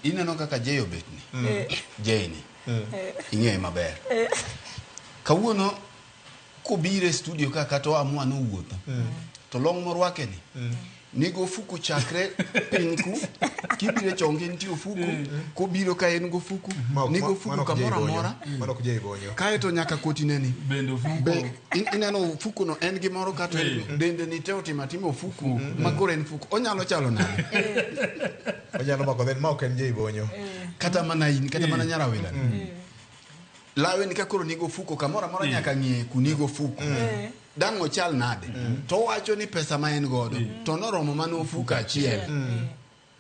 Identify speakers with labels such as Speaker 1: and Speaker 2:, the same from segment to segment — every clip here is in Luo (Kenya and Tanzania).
Speaker 1: Ineno kaka Jay obet ni. Jay ni. Ing'eye maber. Kawuono kobiro e studio ka kata oamua nowuotho. To long morwake ni. Nigo ofuku chakre piny ku kibiro e chonge nitie ofuku kobiro ka en gofuku nigo ofuku
Speaker 2: Mano ok Jay
Speaker 1: kamoro
Speaker 2: Bonyo.
Speaker 1: amora
Speaker 2: Mano ok Jay Bonyo.
Speaker 1: kaeto nyaka kotine ni
Speaker 3: Bende ofuko.
Speaker 1: Be, ineno ofuku no en gimoro kata en dende ni te otimo atima ofuku ma koro en fuku onyalo chalo nade
Speaker 2: Onyalo mako then ma ok en Jay Bonyo.
Speaker 1: kata mana in kata mana nyarawila ni lawe ni ka koro nigo ofuko kamoro amora nyaka ng'iye kunigo ofuko dang' ochal nade to owacho ni pesa ma en godo to noromo mana ofuko achiel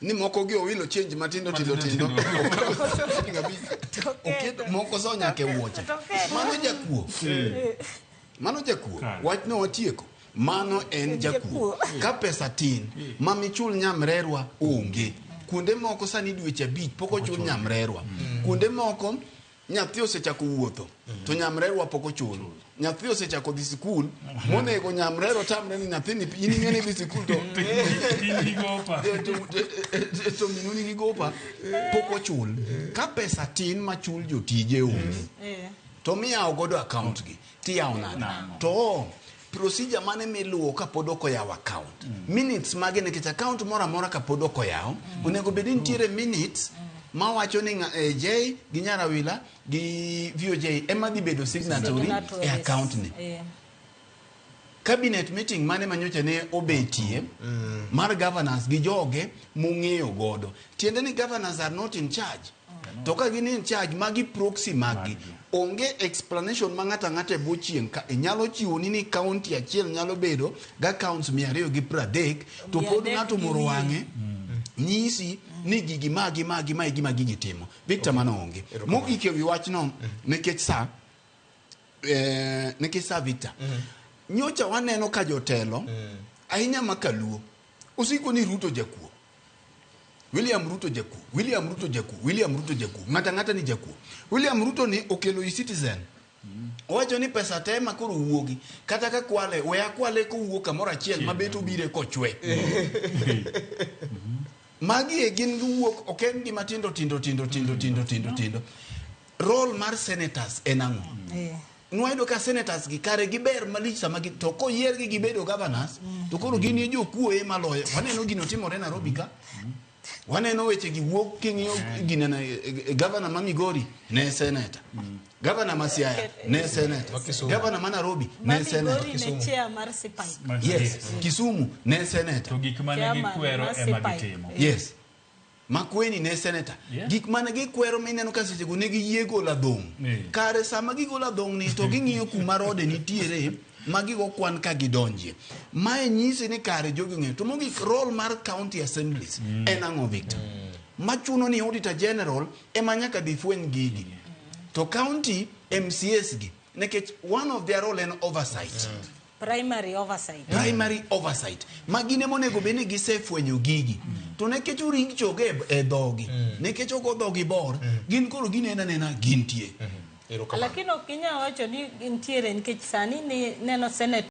Speaker 1: ni moko gi owilo change matindo tindo tindo
Speaker 3: Matindo
Speaker 1: siling 5 oketo moko so nyaka e wuoche mano jakuo mano jakuo
Speaker 3: Kare.
Speaker 1: wachno watieko mano en jakuo ka pesa tin ma michul nyamrerwa onge kuonde moko sani dweche 5 pok ochul nyamrerwa kuonde moko nyathi osechako wuotho to nyamrerwa pok ochul nyathi osechako dhi sikul monego nyamrerwa tamre ni nyathini in ing'e ni dhi sikul to
Speaker 3: In gi gopa.
Speaker 1: to minu nigi gopa pok ochul ka pesa tin machul jotije onge to miyawo godo account gi tiyawo nade to procedure mane miluwo kapod ok oyaw account minutes mage nikech account moro amora kapod ok oyaw onego bed ni nitiere minutes mawacho ni J gi Nyarawila gi VOJ ema dhi bedo signatory e account ni cabinet meeting mane manyocha ne obetie mar governors gi joge mong'eyo godo tiende ni governors are not in charge to ka gin in charge magi proxy maggi onge explanation ma ng'ato ang'ata e bwo chieng' ka nyalo chiwo ni ni county achiel nyalo bedo gi accounts 230 to pod
Speaker 4: 300
Speaker 1: ng'ato
Speaker 4: gi
Speaker 1: moro
Speaker 4: wiye.
Speaker 1: wang'e nyisi ni gigi magi magi mae gima gigi timo Victor mano onge mogik e wi wachno nikech sa nikech sa Victor nyocha waneno ka jotelo ahinya ma kaluo osiko ni Ruto jakuo William Ruto jakuo William Ruto jakuo William Ruto jakuo ng'ata ng'ata ni jakuo William Ruto ni okelo e-citizen owacho ni pesa te ma koro wuogi kata ka kwale we akwale kowuok kamoro achiel ma bet obire kochwe magi e gin giwuok ok en gima tindo tindo tindo tindo tindo tindo tindo role mar senators en ang'o nwayudo ka senators gi kare giber malich sama gi to koyiergi gibedo governors to koro gin e jokuoye maloyo waneno gino timore Nairobi ka waneno weche gi wuok king'iyo ginene governor ma Migori ne senator governor ma Siaya ne senator
Speaker 2: Ma Kisumu.
Speaker 1: governor ma Nairobi
Speaker 4: Ma
Speaker 1: ne senator
Speaker 4: Migori ne chair mar Sipike.
Speaker 1: yes Kisumu ne senator
Speaker 3: To gik mane
Speaker 4: Chairman
Speaker 3: gikwero
Speaker 4: mar
Speaker 3: ema
Speaker 4: Sipike.
Speaker 3: gitimo.
Speaker 1: yes Makweni ne senator gik mane gikwero mineno ka sechego ne giyie golo adhong' kare sama gigolo adhong' ni to ging'iyo kuma rode nitiere ma gigo kwan ka gidonjie mae nyisi ni kare jogi ong'eyo to mogik role mar county assemblies en ang'o Victor machuno ni auditor general ema nyaka dhi fweny gigi to county MCAs gi nikech one of their role en oversight
Speaker 4: Primary oversight.
Speaker 1: Primary oversight. Ma gin ema onego bed ni gisefwenyo gigi. To nikech oring choge e dhogi, nikech ogo dhogi bor, gin koro gineno anena gintie.
Speaker 2: Erokamano.
Speaker 4: Lakini ok inyal wacho ni gintiere nikech sani ni neno senate